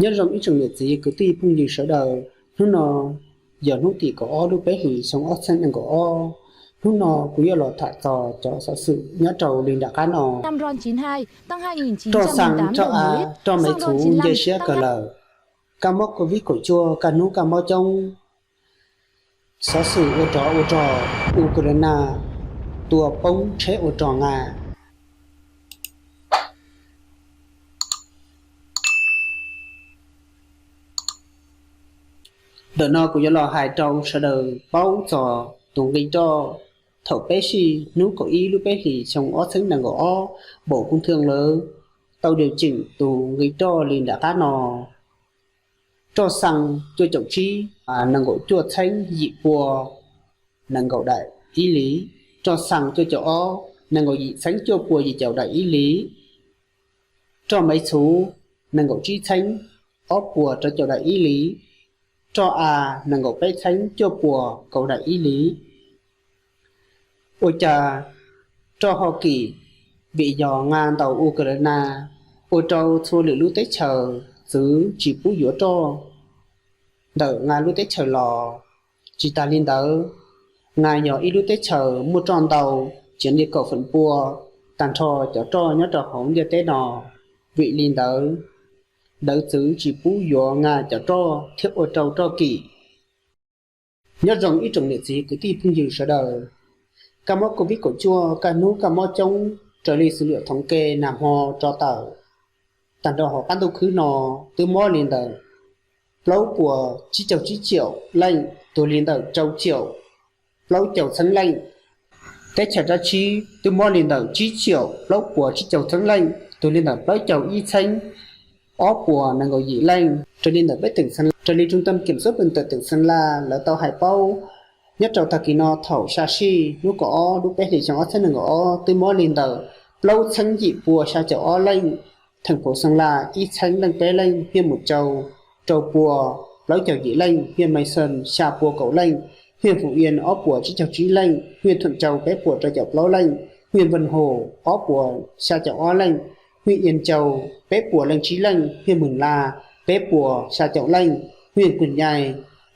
Nyob zoo ib tsoom niam txiv kwv tij phooj ywg sawv daws, hnub no yog hnub tim kaum ob lub peb hlis xyoo ob txhiab nees nkaum ob. Hnub no kuv yuav los tham txog cov xov xwm nyob rau li nram qab no. Roj xaa, roj av, roj maiv txhuv nce siab kawg lawm. Kab mob covid kaum cuaj kaj hnub kaj mob coob. Xov xwm ua rov ua rog, Ukraine tua poob tsheb ua rog Nga. Ntawm no kuv yuav los hais rau sawv daws paub txog tus nqi roj thaum peb sij hnub kaum ib lub peb hlis xyoo ob txhiab nees nkaum ob, npaum kub thwj lawv tau diav tseem tus nqi roj li nram qab no. Roj xaa cuaj caum tsib, nees nkaum cuaj txheeb yim pua nees nkaum daim ib li. Roj xaa cuaj caum ob, nees nkaum yim txheeb cuaj pua yim caum daim ib li. Roj maiv txhuv, nees nkaum tsib txheeb ob puas rau caum daim ib li. Roj av, nees nkaum peb txheeb cuaj puas kaum daim ib li. Ua cas roj ho kim? Vim yog Nga ntaus Ukraine, ua rau txhua lwm lub teb chaws txwv tsis pub yuav roj ntawm Nga lub teb chaws los. Tsis tas li ntawd, Nga yog ib lub teb chaws muaj roj ntau, chiam nees nkaum feem pua tag nrho cov roj nyob rau hauv ntiaj teb no. Vim li ntawd, lawv txwv tsis pub yuav Nga cov roj thiab ua rau roj kim. Nyob zoo ib tsoom niam txiv kwv tij phooj ywg sawv daws, kab mob covid kaum cuaj kaj hnub kaj mob coob raws li xws li thoob ke nag hmo tso tawm, tag nrho hauv qab ntuj khwb no twb mob li ntawm plaub puas tsib caug tsib tsiaum leej, tuag li ntawm rau tsiaum plaub caug txheeb leej. Teb chaws dab tsi twb mob li ntawm tsib tsiaum plaub puas tsib caug txheeb leej, tuag li ntawm plaub caug ib txheeb ob puas nees nkaum yim leej. Raws li ntawm peb teem Xeev Las, raws li Trung tâm Kiểm soát Bệnh tật tỉnh Sơn La lawv tau hais paub, nyob rau tag kis no thaum xya sij hnub kaum ob lub peb hlis xyoo ob txhiab nees nkaum ob twb mob li ntawm plaub txheeb yim pua xya caum ob leej, theem Phuv Xeev Las ib txheeb leej peb leej, hiaj Mus Tsau rau pua plaub caug yim leej, hiaj Mai Xees xya pua kaum leej, hiaj Fuv Ias ob puas tsib caug tsib leej, hiaj Thuam Tsau peb puas rau caum plaub leej, hiaj Npaj Hus ob puas xya caum ob leej, hiaj Ias Tsau peb puas leej tsib leej, hiaj Mws Las peb puas xya caum leej, hiaj Kws Nyai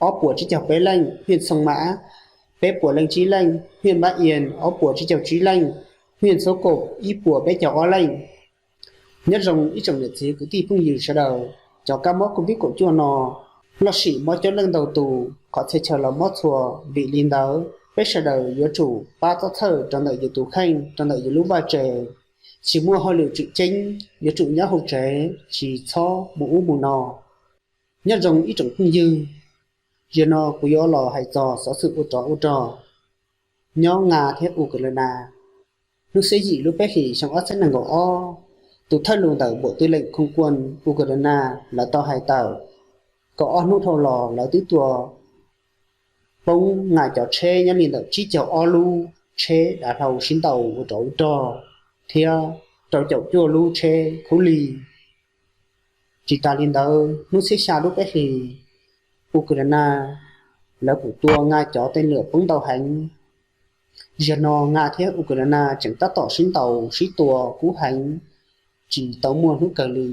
ob puas tsib caug peb leej, hiaj Xoo Mas peb puas leej tsib leej, hiaj Npab Ias ob puas tsib caug tsib leej, hiaj Xub Kaum ib puas peb caug ob leej. Nyob zoo ib tsoom niam txiv kwv tij phooj ywg sawv daws, cov kab mob covid kaum cuaj no loj sim mob coob leej ntau tus, qhov txhia chaw los mob txhua. Vim li ntawd peb sawv daws yuav tsum pab txhawb txhawj rau ntawm yus tus kheej, rau ntawm yus lub vaj tsev, tsis muaj hauj lwm tswm ceeb, yuav tsum nyob hauv tsev tsis txhob mus ub mus no. Nyob zoo ib tsoom phooj ywg, yog no kuv yuav los hais txog xov xwm ua rov ua rog nyob Nga thiab Ukraine. Hnub xiab yim lub peb hlis xyoo ob txhiab nees nkaum ob, tus thawj lus ntawm npuam twj leem khoo kuas Ukraine lawv tau hais tawm, kaum ob hnub dhau los lawv twb tua poob Nga cov tsheb nyob li ntawm tsib caug ob lub tsheb dav hlau sib ntaus ua rov ua rog thiab rau caum cuaj lub tsheb khaub lig. Tsis tas li ntawd, hnub xiab xya lub peb hlis, Ukraine lawv kuj tua Nga cov tej lwm poob ntau heev. Yog no Nga thiab Ukraine tseem tab tom sib ntaus sib tua kub heev, tsis tau muaj hnub kawg li.